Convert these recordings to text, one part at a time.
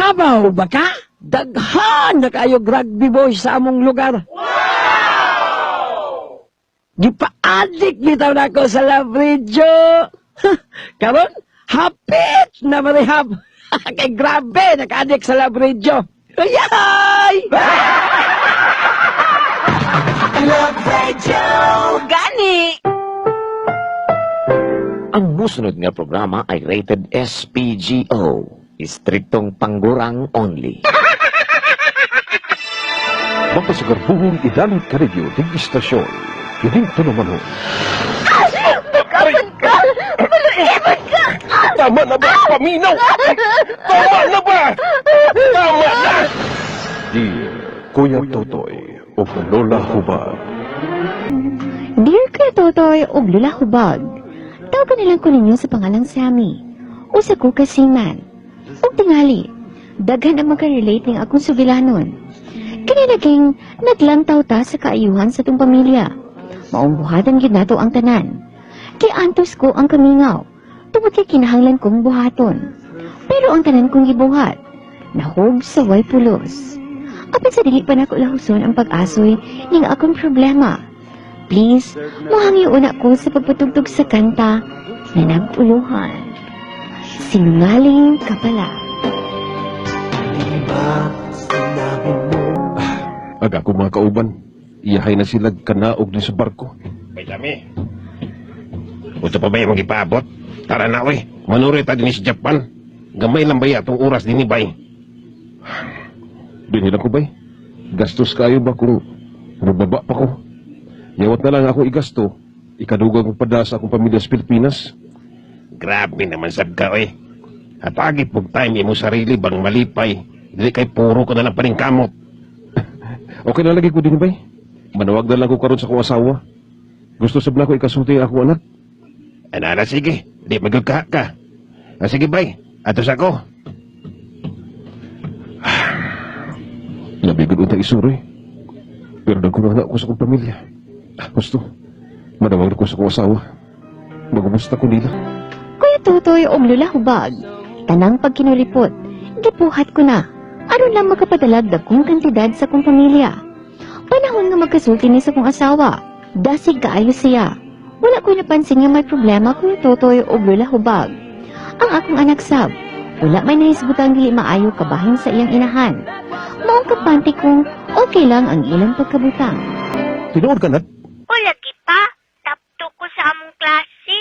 Kabaw ba ka? Daghan na kaayog rugby boys sa among lugar. Wow! Gipa-addict bitaw nako sa Love Radio. Karon, hapit na marehab. Kay grabe, naka-addict sa Love Radio. Ayay! Love Radio. Gani! Ang musunod nga programa ay rated SPGO. Istriktong panggurang only. Baka sa garbuhong idalit ka radio, dig istasyon. Kining tulumanon. Kapag ka! Maluibad ka! Tama na ba? Paminaw! Tama na ba? Tama na! Dear Kuya Totoy o Lola Hubag. Dear Kuya Totoy ug Lola Hubag, tawagan nilang ko ninyo sa pangalang Sammy. Usa ko ka seaman. Ug tingali, daghan ang makarelate ning akong sugilanon. Kini naging naglantaw ta sa kaayuhan sa tong pamilya. Maong buhatan gyud nato ang tanan. Kay antos ko ang kamingaw, tungod kay kinahanglan kong buhaton. Pero ang tanan kong gibuhat, nahog sa way pulos. Apan sa dili pa nako lahuson ang pag-asoy ning akong problema. Please, mohangyo una ko sa pagpatugtog sa kanta na nagpuluhan. Sinungaling ka pala. Aga ko mga kauban, iyahay na sila kanaog ni sa barko. May dami. Uto pa ba yung ipaabot? Tara na, oy. Manuri ta din sa Japan. Gamay lang ba atong oras din bay? Dinhi lang ko bay. Gastos kayo ba kung mababa pa ko? Yawat na lang ako igasto. Ikadugang ko pada sa akong pamilya sa Pilipinas. Grabe naman sab ka, oy. Hatagi pog time imo sarili bang malipay. Dili kay puro ka na lang paring kamot. Okay na lagi ko din bay. Manawag na lang ko karon sa akong asawa. Gusto sab na ko ikasulti ang akong anak. Anala, sige. Di magugka ka. Ah, sige, bay. Atos ako. Labi gud untang isuroy. Pero nagkumana ako sa akong pamilya. Gusto, manawag na ko sa akong asawa. Magumusta ko nila. Kuya Totoy ug Lola Hubag, tanang pagkinulipot, gipuhat ko na. Aron lang makapadalag dakong kantidad sa kong pamilya. Panahon nga magkasulti ni sa kong asawa, dasig kaayo siya. Wala ko'y napansin nga may problema, Kuya Totoy ug Lola Hubag. Ang akong anak sab, wala may nahisgutang dili maayo kabahin sa iyang inahan. Maong kampante kong okay lang ang ilang pagkabutang. Tinuod ka, Nat? O lagi pa, top 2 ko sa among klase.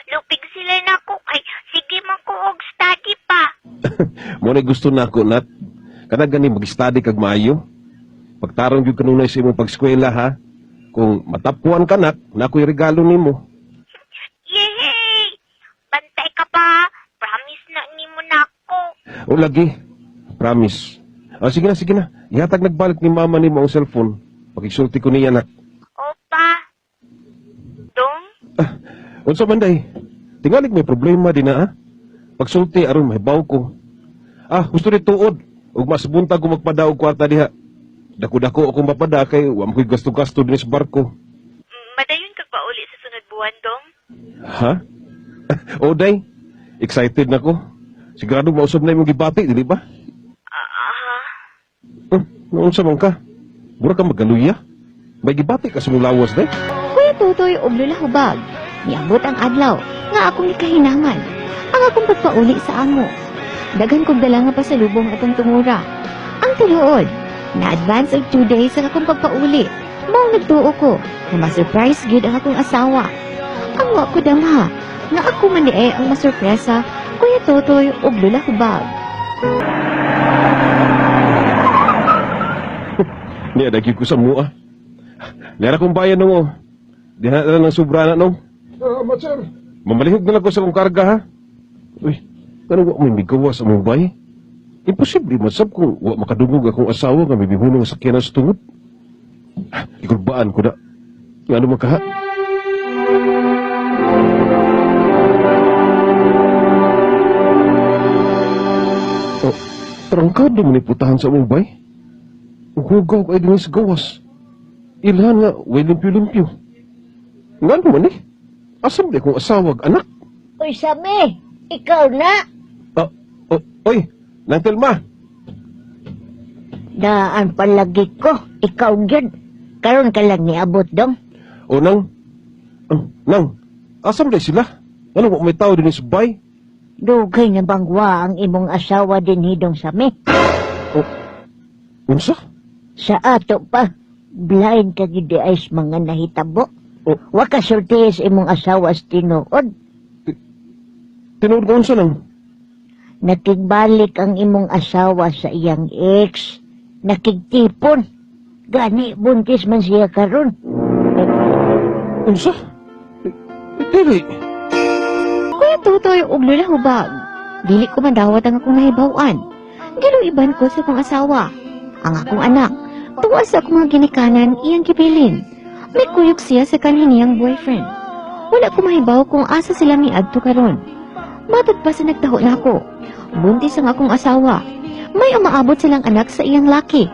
Lupig sila nako kay sige man ko og study pa. Mo na gusto na ako, Nat. Kada gani mag-study kag maayo. Pagtarong gyud kanunay sa imong pag-eskwela, ha? Kung matapkuan ka, Nat, nako'y regalo nimo. Yehey! Bantay ka pa, promise na nimo nako. O lagi, promise. Ah, sige na, sige na. Ihatag nagbalik ni mama nimo ang cellphone. Pakisulti ko niya, Nat. Opa. Dong? Unsa man day? Tingalig may problema din na, ha? Pagsulti aron mahibaw ko. Ah, gusto ni tuod. Ug mas buntag ko magpada og kwarta diha. Dako-dako akong mapada kay wa man ko'y gasto-gasto dinhi sa barko. Madayon kag pauli sa sunod buwan, Dong? Ha? O day, excited na ko. Sigurado mausab na imong gibati, dili ba? Aha. Unsa man ka? Mura ka magaluya. May gibati ka sa mong lawas, day. Kuya Totoy ug Lola Hubag, niabot ang adlaw nga akong gikahinaman, ang akong pagpauli sa amo. Daghan kog dala nga pasalubong atong tungura. Ang tinuod, na-advance og 2 days ang akong pagpauli. Maong nagtuo ko nga ma-surprise gyud ang akong asawa. Ang wa ko damha nga ako man diay ang masurpresa, Kuya Totoy ug Lola Hubag. Niya, dagyo ko sa mua. Nera kong bayan nung, oh. Di na lang ng sobra na nung. Salamat, sir. Mamalihog na lang ko sa kong karga, ha? Uy, ganun wa may migawa sa mong bay? Imposible, masab kung wa makadungog akong asawa nga may bihunong sakyanan sa tungod. Ah, Ikulbaan ko na. Nga ano makaha? Oh, trangkado mo ni putahan sa mong bay? Hugaw kay din sa gawas. Ilhan nga, way limpyo-limpyo. Nga naman eh. Asam di akong asawag, anak? Uy, Sami, ikaw na. Ah, oh, oy, Nang Telma. Daan palagi ko, ikaw gyud. Karon ka lang niabot dong. O nang, ah, nang, asa man sila? Ano wa may tao din sa bay? Dugay na bangwa ang imong asawa din hidong sami. Unsa? Sa ato pa, blind ka gid ay sa mga nahitabo. Oh. Wa ka sulti sa imong asawa sa tinuod. Tinuod ko unsa nang? Nakigbalik ang imong asawa sa iyang ex. Nakigtipon. Gani buntis man siya karon. Unsa? Dili. Kuya Totoy ug Lola Hubag, dili ko madawat ang akong nahibaw-an. Giluiban ko sa akong asawa. Ang akong anak, tuwa sa akong mga ginikanan iyang gibilin. May kuyog siya sa kanhi niyang boyfriend. Wala ko mahibaw kung asa sila miadto karon. Matod pa sa nagtaho na ako. Buntis ang akong asawa. May umaabot silang anak sa iyang laki.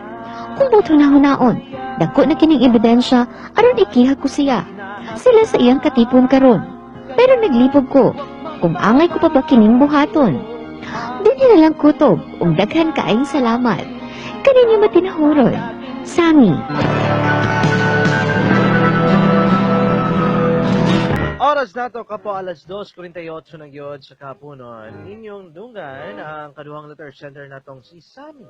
Kung buto na hunaon, dako na kining ebidensya aron ikiha ko siya. Sila sa iyang katipon karon. Pero naglibog ko kung angay ko pa ba kining buhaton. Dinhi na lang kutob ug daghan kaayong salamat. Kaninyo matinahuron. Sami. Oras nato kapo 2:48 na gyud sa kapunon. Inyong dunggan ang kaduhang letter sender natong si Sammy.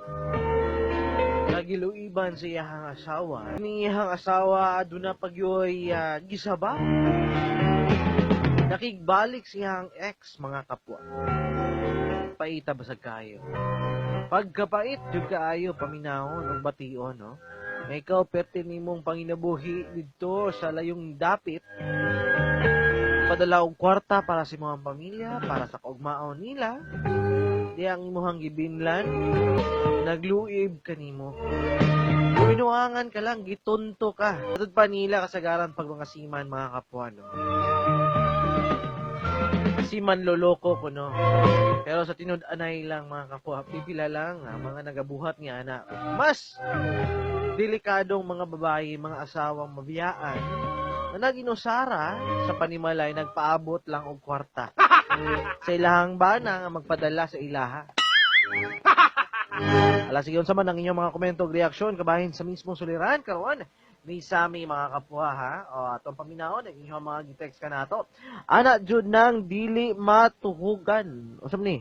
Nagiluiban sa iyahang asawa. Ni iyahang asawa aduna pagyoy gisaba. Nakigbalik sa iyahang ex, mga kapwa. Paita basag kayo. Pagkapait jud kaayo paminahon og bation, no? Nga ikaw perte nimong panginabuhi didto sa layong dapit, padala og kwarta para sa imong pamilya, para sa kaugmaon nila. Di ang imong gibinlan, nagluib kanimo. Binuangan ka lang, gitunto ka. Atod pa nila kasagaran pag mga seaman, mga kapwa, no? Seaman loloko ko, no? Pero sa tinud-anay lang, mga kapwa, pipila lang ang mga nagabuhat niya ana. Mas delikadong mga babae, mga asawang mabiyaan, na naginusara sa panimalay, nagpaabot lang og kwarta sa ilahang bana nga magpadala sa ilaha. Ala, sige, unsa man ang inyong mga komento ug reaksyon kabahin sa mismong suliran karon ni Sammy, mga kapwa, ha. O atong paminawon ang inyong mga gitext kanato. Ana jud nang dili matuhugan. Unsa man ni?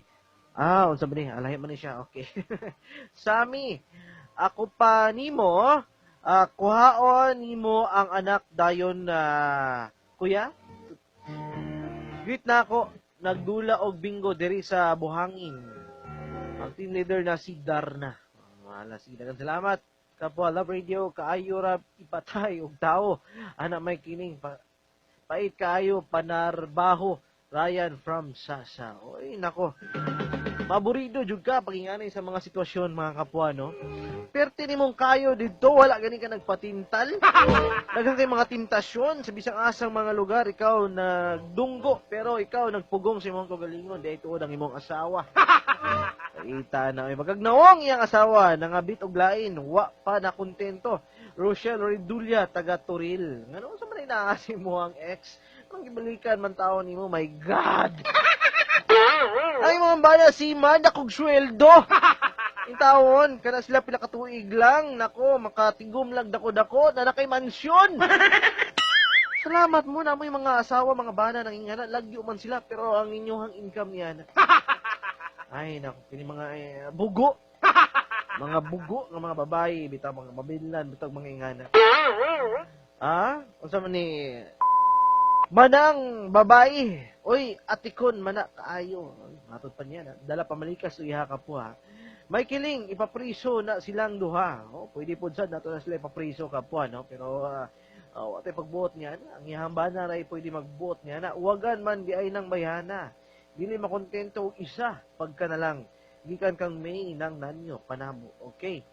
Ah, unsa man ni? Alahi man ni siya. Okay. Sammy, ako pa nimo, kuhaon nimo ang anak dayon na kuya. Greet na ako, nagdula og bingo diri sa Buhangin. Ang team leader na si Darna. Wala, sige, daghang salamat. Kapwa Love Radio, kaayo ra ipatay og tao. Ana may kining pait kaayo panarbaho. Ryan from Sasa. Oy, nako. Maburido jud ka paginganay sa mga sitwasyon, mga kapwa, no? Perte nimong kayo didto, wala gani ka nagpatintal. Daghan kay mga tentasyon sa bisang asang mga lugar, ikaw nagdunggo pero ikaw nagpugong sa imong kaugalingon, di tuod ang imong asawa. Ita na may pagkagnaong iyang asawa, nangabit og lain, wa pa na kontento. Rochelle Redulia, taga Turil. Ngano sa man inaasi mo ang ex? Anong gibalikan man tao nimo? My God! Ay, mga bana, si man, akong sweldo. Intawon, kana sila pila ka tuig lang. Nako, makatigom lang dako-dako, na kay mansyon. Salamat mo na mo yung mga asawa, mga bana, nang ingana, lagyo man sila, pero ang inyong income niyan. Ay, nako, kini mga bugo. Mga bugo nga mga babae, bitaw mga mabillan, bitaw mga ingana. Ah, unsa man ni Manang babae. Oy, atikon mana kaayo. Oy, matod pa niya na. Dala pamalikas iha ka po, ha. May kiling ipapriso na silang duha. Oh, pwede po sad nato na sila ipapriso ka po, no? Pero atay pagbuot niya na. Ang iyang bana ray pwede magbuot niya na. Uwagan man di ay nang bayana. Dili makontento og isa pagka na lang gikan kang May nang nanyo panamo. Okay.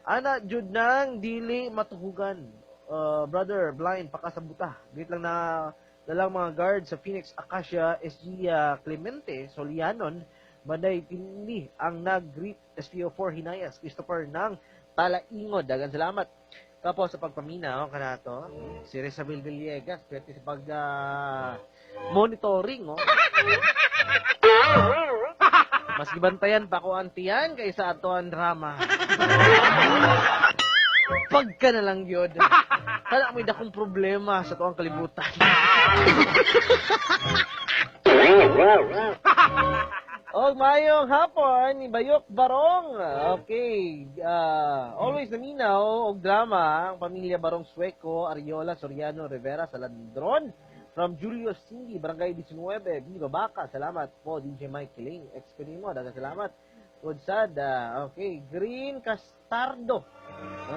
Ana jud nang dili matuhugan. Brother blind pakasabuta. Git lang na dalang mga guard sa Phoenix Acacia SG Clemente Solianon Manday Pinli ang nag-greet SPO4 Hinayas Christopher ng Talaingod. Dagan salamat. Kapo sa pagpaminaw kanato si Rizabel Villegas pwede sa pag monitoring, oh. Mas Mas gibantayan pa ko ang tiyan kaysa ato ang drama. Pagka na lang yun. Kana may dakong problema sa tuang kalibutan. Og mayong hapon, Bayok Barong. Okay, always naminaw og drama ang pamilya Barong Sueco, Ariola, Soriano, Rivera, Salandron. From Julio Cindy, Barangay 19, Viva Baca. Salamat po, DJ Mike Kiling. Ex ko nimo, daghang salamat. Good sad. Okay, Green Castardo.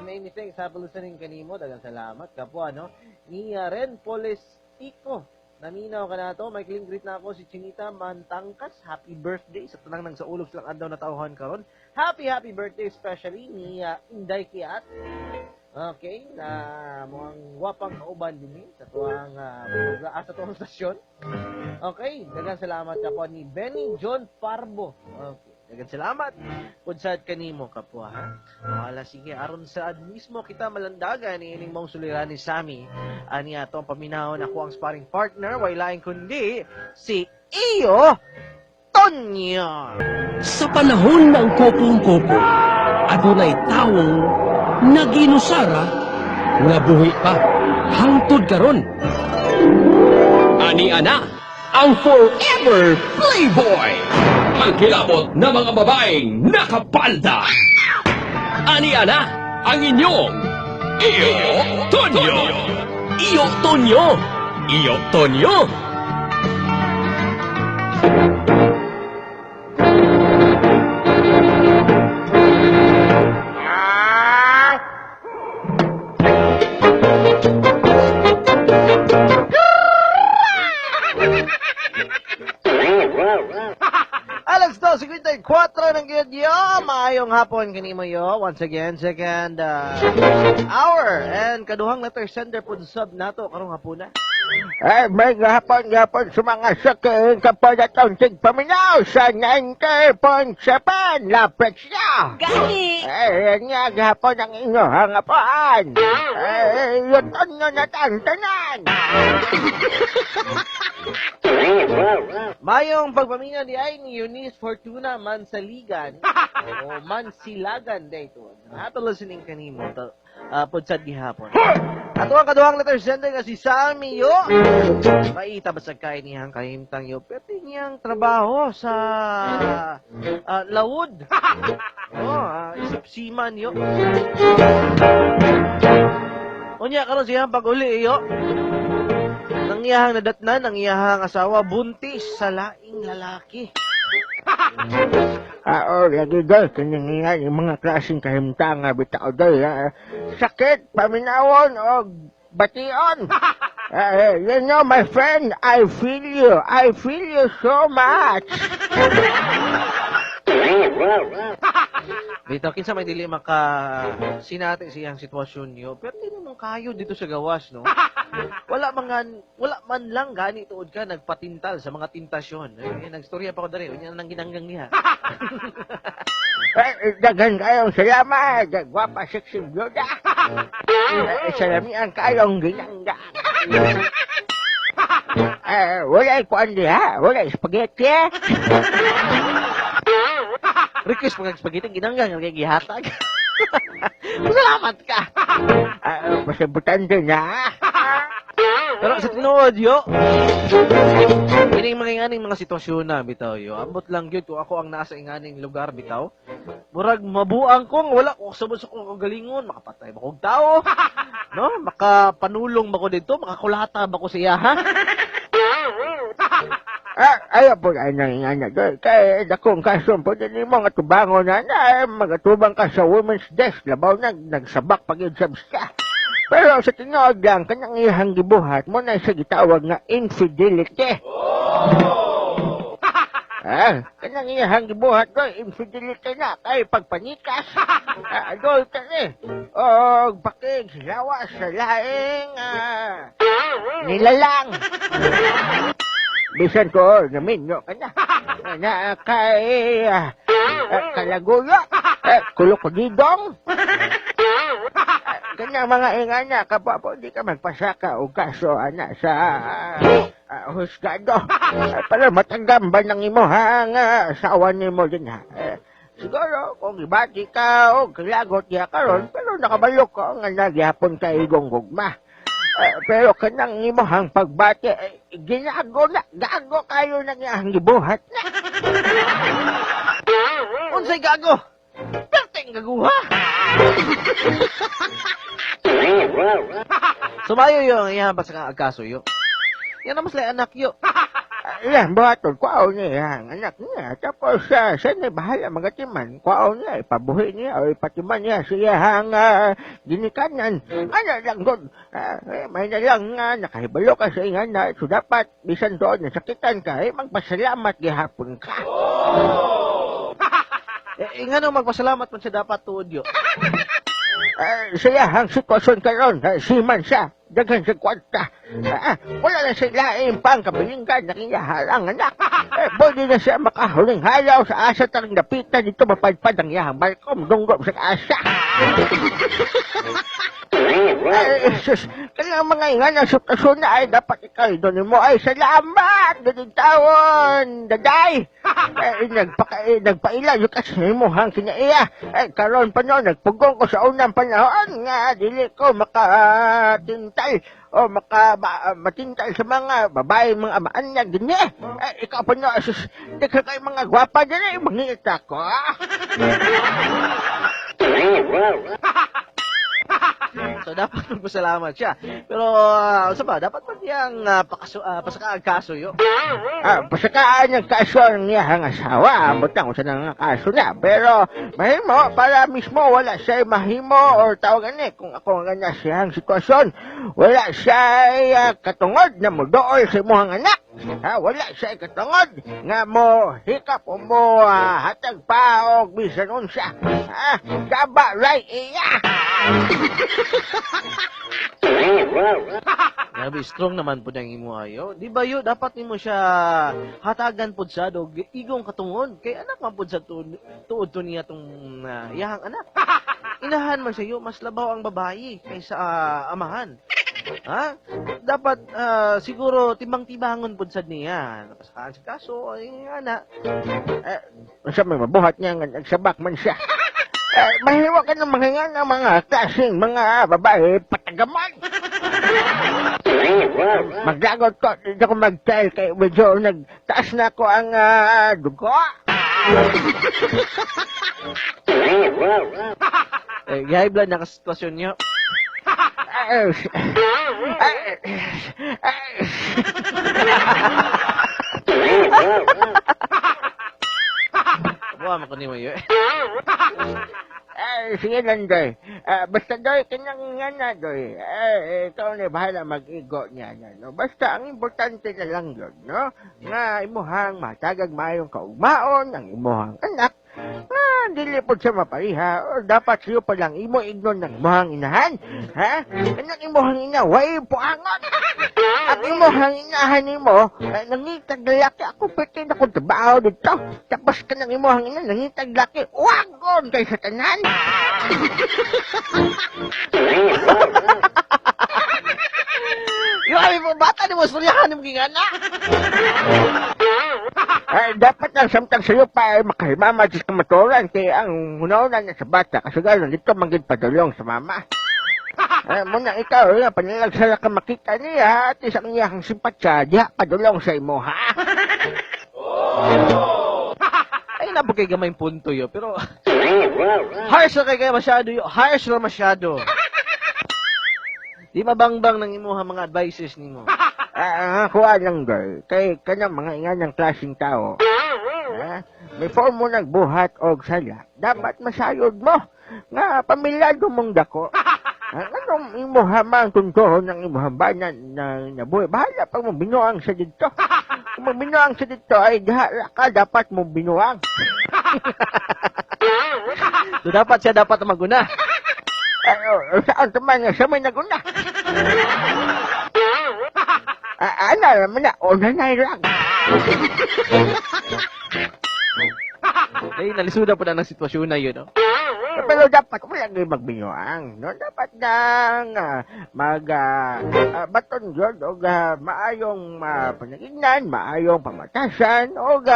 May mistake sa listening kanimo, daghang salamat. Kapo ano, ni Ren Polestico. Naminaw ka na to. Mike Ling, greet na ako si Chinita Mantangkas. Happy birthday sa tanang nang sa ulog silang adlaw na tauhan karon. Happy, happy birthday especially ni Inday Kiat. Okay, na mukhang wapang kauban din eh, sa tuwang sa tuwang stasyon. Okay, daghang salamat kapo ni Benny John Parbo. Okay, daghang salamat. Kung saan kanimo kapo ha. Wala sige, aron saad mismo kita malandagan ni ining mong suliran ni Sammy. Ani ato ang paminahon ako ang sparring partner, way laing kundi si Iyo Tonyo. Sa panahon ng kopong-kopo, adunay tawong naginusara nga buhi pa hangtod karon. Ani ana ang forever playboy. Ang kilabot na mga babaeng nakapalda. Ani ana ang inyong Iyo Tonyo. Iyo Tonyo. Iyo Tonyo. Alas 2:54 ng gid yo. Maayong hapon kanimo yo. Once again, second hour and kaduhang letter sender pud sub nato karong hapuna. Eh, may gahapon-gahapon sa mga sakin kapag atong paminaw sa 90.7 lapit siya. Gani! Eh, nga gahapon ang inyong hangapuan. Eh, yun nyo na tanan. Mayong pagpaminaw di ay ni Eunice Fortuna Mansaligan o Mansilagan dayto. Happy listening kanimo to pod sad gihapon. Ato ang kaduhang letter sender nga si Sammy yo. Maita ba sa kay niyang kahimtang yo? Pwede niyang trabaho sa lawod. Oh, isip seaman yo. Unya karon siyang pag-uli yo. Nang iyahang nadatnan, ang iyahang asawa buntis sa laing lalaki. Ah, oh, lagi dol, kanyang nga yung mga klaseng kahimtang nga bitaw dol. Sakit, paminawon, o bation. You know, my friend, I feel you. I feel you so much. Dito, kinsa may dili maka sinati siyang sitwasyon niyo, pero di naman kayo dito sa gawas, no? Wala man lang gani tuod ka nagpatintal sa mga tintasyon. Eh, nagstorya pa ko diri, unya nang ginanggang niya. Eh, daghan kayong salamat. Gwapa sexy byuda. Eh, salamian kayong ginanggang. Eh, wala kuan diha. Wala spaghetti. Eh. Request mga spaghetti ginanggang kay gihatag. Salamat ka. Ah, pasabutan din ha. Pero sa tinuod yo, kining mga inganing mga sitwasyon na bitaw yo. Ambot lang gyud kung ako ang nasa inganing lugar bitaw. Murag mabuang ko nga wala ko sabot sa akong kagalingon, makapatay ba kog tao? No, makapanulong ba ko dito, makakulata ba ko siya ha? Ah, ayaw po ay nangingana doon. Kaya dakong kaso po din mo nga tubangon na na, eh, magatubang ka sa women's desk, labaw na, nagsabak pag yun sa ka. Pero sa tinuod lang, kanyang iyang gibuhat mo na sa gitawag nga infidelity. Ah, kanang iyang gibuhat ko, infidelity na, kay pagpanikas. Ah, adultery. O, pakig, lawas sa laing, nilalang. Bisan ko, naminyo ka na. Na kay kalaguyo, kulukudidong. Kanya mga ingana, kapapo, di ka magpasaka o kaso, ana, sa Husgado. Pero matagam ba ng imo ha nga asawa nimo din ha? Eh, siguro kung ibati ka o kilagot niya karon pero nakabalok ka nga nagyapon ka igong gugma. Eh, pero kanang imuhang pagbati, eh, ginago na, gago kayo na nga ang gibuhat na. Unsay gago? Perteng gaguha. Sumayo yo ang iyang basta kaso yo. Yan naman sila anak yo. Yan, buhaton, kuwaon niya ang anak niya. Tapos, siya na bahala magatiman. Kuwaon niya, ipabuhi niya, o ipatiman niya siya ang ginikanan. Ano lang doon, may na lang nakahibalo ka sa ingan na, so dapat, bisan doon, nasakitan ka, eh, magpasalamat gihapon ka. Eh, ngano magpasalamat man siya dapat tuod yo. Siya ang sitwasyon karon, siman siya, daghan sa kwarta. Wala na siya lain pang kabilinggan na kiyaharang anak. Eh, pwede na siya makahuling halaw sa asa tarang dapitan dito mapadpad ang iyahang barko, madunggop sa asa. Ay, sus, kaya mga ingan ang sitwasyon na ay dapat ikaw doon mo ay salamat, ganun tawon, daday. Eh, nagpaila yung kasi mo hang kinaiya. Eh, karon pa noon, nagpugong ko sa unang panahon nga dili ko makatintal o matintal sa mga babae, mga maanyag din eh. Eh, ikaw pa noon, sus, di ka kayo mga gwapa din eh, mangita ko. So dapat magpasalamat siya. Pero sa ba, dapat man niyang pasakaang kaso yo. Pasakaan ng kaso ang iyang asawa. Butang ko sa nga kaso na. Pero mahimo, para mismo wala siya mahimo or tawagan eh. Kung ako nga na siyang sitwasyon, wala siya katungod na mudool sa imuhang anak. Ha, wala siya katungod nga mo hikap o mo hatag pa og bisan unsa. Ha, gaba ray iya. Grabe, strong naman po niyang imo ayo. Di ba yo, dapat nimo siya hatagan pod siya dog igong katungod kay anak man pod sa tuod tuod to niya tong iyahang anak. Inahan man siya yo, mas labaw ang babae kaysa amahan. Ha? Dapat siguro timbang-timbangon pod sad niya. Napasakaan sa kaso ay ana. Eh, unsa may mabuhat niya nga nagsabak man siya. Eh, mahiwa ka ng mga nga ng mga klaseng mga babae patagaman. Maglagot ko, hindi ako mag-tell kay medyo nagtaas na ako ang dugo. Eh, gihigh blood na ka sitwasyon niyo. Eh, eh, eh, Buwa man ko nimo yo. Eh, sige lang, Doy. Basta, Doy, kinang nga na, Doy. Eh, ikaw na bahala mag-igo niya na, no? Basta, ang importante na lang yun, no? Nga, imuhang matagag mayong kaugmaon, ang imuhang anak, dili po siya mapariha, or dapat siyo pa lang imo ignon ng imuhang inahan, ha? Kanang imuhang ina, way puangon! Ang imuhang inahan nimo, nangitag lalaki, ako pwede na kong trabaho dito. Tapos kanang imuhang ina, nangitag laki, wagon kay sa tanan! Yo, ay mo bata nimo istoryahan nimo gingana. Ay, dapat lang samtang sa'yo pa ay makahimama sa kamaturan kay ang hunaw-na na sa bata kasi gano'n dito manggid padulong sa mama. Ay, muna ikaw, panalagsala ka makita niya at isang niyang simpatsa, diha padulong sa imo, ha? Ay, nabo kay gamay punto yo, pero harsh na kay kay masyado yo, harsh na masyado. Di mabangbang ng imuha mga advices nimo. Kuha lang, girl. Kay kanang mga ingan ng klaseng tao. Before mo nagbuhat og sala, dapat masayod mo nga pamilyado mong dako. Anong imuha man tuntuhon ng imuha ba na nabuhay? Bahala pag mo binuang sa dito. Kung mo binuang sa dito, ay diha ka dapat mo binuang. So dapat siya dapat maguna. Saan naman siya may naguna? Ano naman na, una na lang. Ay, nalisuda po na ng sitwasyon na yun, no? Pero Pero dapat wala gyud magbinuang, no? Dapat nang mag baton gyud og maayong panagingnan, maayong pamatasan og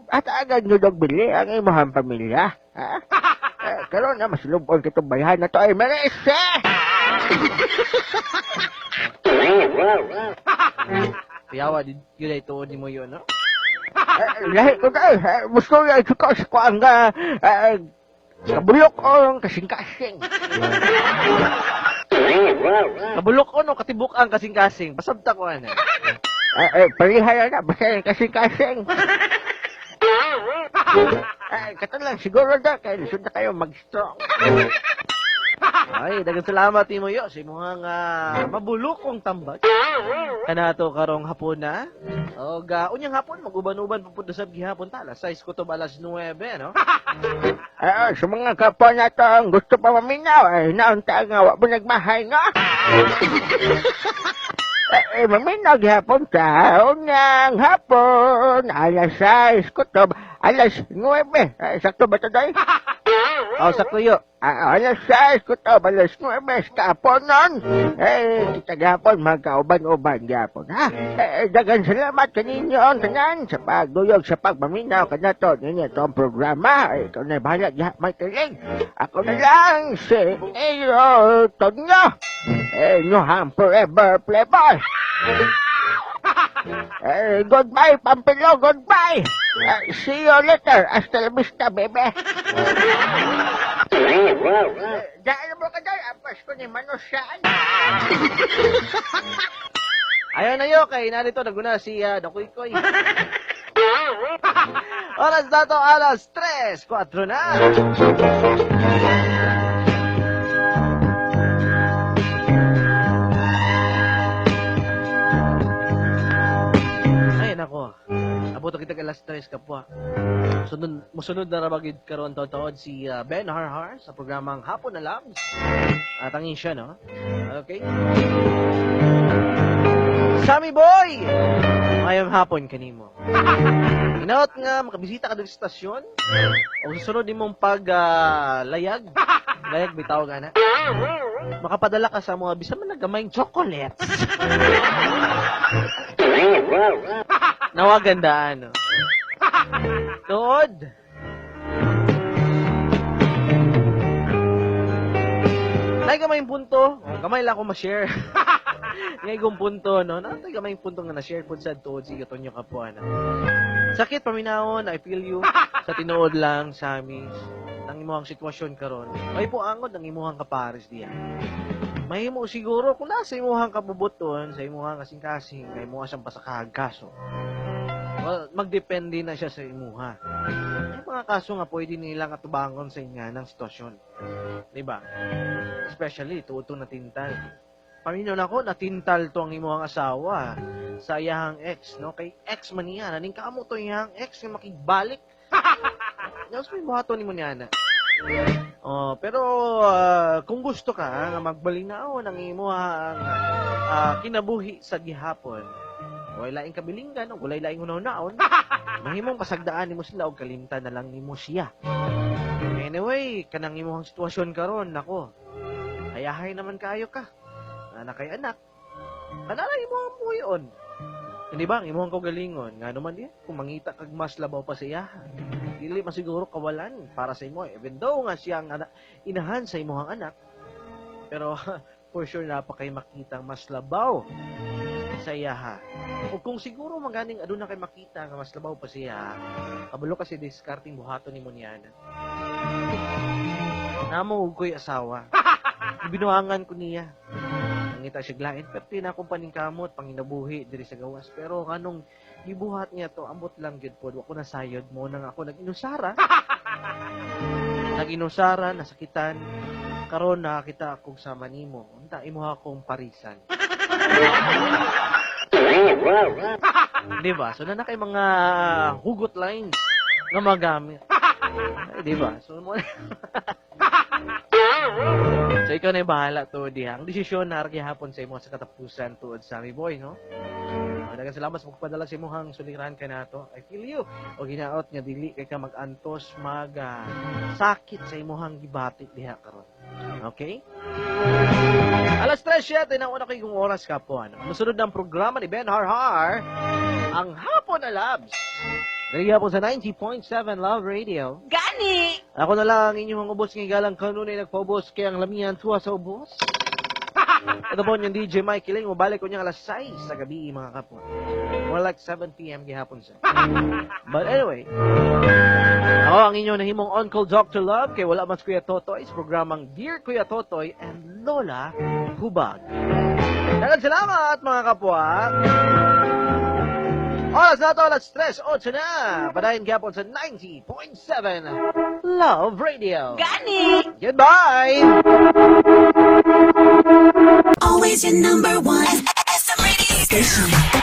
atagan gyud og bili ang imong pamilya. Ha? Karon na masulubon kitong bayhan na to ay merese. Kuyawa, yun ay tuod ni mo yun, no? Lahi ko na eh. Gusto nga ito ko sa kuang kabulok o kasing-kasing. Kabulok o no, katibok ang kasing-kasing. Pasabta ko, ano. Parihay na, basta yung kasing-kasing. Kato lang, siguro na, kaya lisod na kayo mag-strong. Ay, daghang salamat nimo yo sa imong mabulokong tambag. Kanato karong hapon na. Og unyang hapon maguban-uban pud sab gihapon ta alas 6 kutob alas 9, no? Sa mga kapwa na to, ang gusto pa maminaw, ay naunta nga, wa mo nagmahay nga. Maminaw gihapon ta, unyang hapon, alas 6 kutob, alas 9. Sakto ba ito, Day? Oh, sakto yo. Alas 6 kutob, alas 9, kapon nun. Kita gihapon, magkauban-uban gihapon, ha? Daghang salamat kaninyo ang tanan sa pagduyog sa pagmaminaw kanato ninyo itong programa. Ikaw na bahala diha, Michael. Ako na lang si Ayo Tonyo. Nyohang forever playboy. Goodbye, Pampilo, goodbye. See you later. Hasta la vista, baby. Dahil mo ka dahil, apas ko ni Manusan. Ayaw na yo kay narito naguna si Dokoy Koy. Oras na to, alas 3:04 na. Ay nako. Abot kita alas 3 kapwa. Sunod musunod na ra bagid karon taon-taon si Ben Harhar sa programang Hapon na Labs. At angin siya, no? Okay. Sammy Boy! Ngayong hapon kanimo. Hinaot nga makabisita ka dito sa estasyon. O susunod nimong pag layag. Layag bitaw nga na. Makapadala ka sa mga bisan man nagamayng chocolates. Nawagandaan, no? Tuod. Nay gamay punto. O, gamay lang ako ma-share. Ngay kong punto, no? Natay gamay punto nga na-share po sa tuod si Tonyo Kapuan. Sakit paminawon, I feel you. Sa tinuod lang, Sammy. Nang imuhang sitwasyon karon. May po angod ang imuhang kapares diya. Mahimo siguro kung nasa imuhang kabubuton, sa imuhang kasing-kasing, kay imuha siyang pasakahag kaso. Well, magdepende na siya sa imuha. May mga kaso nga pwede nilang atubangon sa inga ng sitwasyon. Diba? Especially, tuod to natintal. Paminaw na ako, natintal to ang imuhang asawa sa iyahang ex, no? Kay ex man niya, naning kamo to iyahang ex nga makigbalik. Naus may buhaton nimo niya na. Oh, pero kung gusto ka nga magbalinaon ang imuhang kinabuhi sa gihapon, walay laing kabilinggan o walay laing hunaw-naon, mahimong pasagdaan nimo sila og kalimtan na lang nimo siya. Anyway, kanang imuhang sitwasyon karon, nako. Hayahay naman kayo ka. Anak kay anak. Kanala imo ang buhion. Hindi ba ang imuhang kaugalingon? Nga naman diya, kung mangita kag mas labaw pa sa iya, dili masiguro kawalan para sa imo. Even though nga siyang anak, inahan sa imuhang anak, pero for sure na pa kay makita mas labaw sa iya. O kung siguro maganing aduna kay makita nga mas labaw pa siya, kabalo kasi discarding buhaton nimo niya. Namo og ko'y asawa. Binuangan ko niya. Nangita siya glain, pero na akong paningkamot, panginabuhi diri sa gawas. Pero anong gibuhat niya to, ambot lang gyud pod, wa ko nasayod mo nang ako nag-inusara. Nag-inusara, nasakitan. Karon nakakita akong sama nimo. Unta imo akong parisan. Di ba? So na kay mga hugot lines nga magamit. Ay, di ba? So mo So ikaw na yung bahala to diha. Ang desisyon na gihapon sa imo sa katapusan tuod Sammy Boy, no? Daghang salamat sa pagpadala sa imong suliran kanato. I feel you. O ginaot nga dili kay ka mag-antos mag sakit sa imong gibati diha karon. Okay? Alas 3:07 na una kay kung oras ka po. Ano? Musunod ng programa ni Ben Harhar, ang Hapon na Labs. Dali hapon sa 90.7 Love Radio. Gani! Ako na lang ang inyong ubos ng galang kanunay nagpaubos kay ang lamian tuwa sa ubos. Ito po yung DJ Mike Ling. Mabalik ko niya alas 6 sa gabi, mga kapwa. More like 7 p.m. gihapon sa. But anyway, ako ang inyong nahimong on-call Dr. Love kay wala mas Kuya Totoy sa programang Dear Kuya Totoy and Lola Hubag. Daghang salamat, mga kapwa! Oras na ito, alas 3:08 na. Padayon gihapon sa 90.7 Love Radio. Gani! Goodbye! Always your number one. SM Radio Station.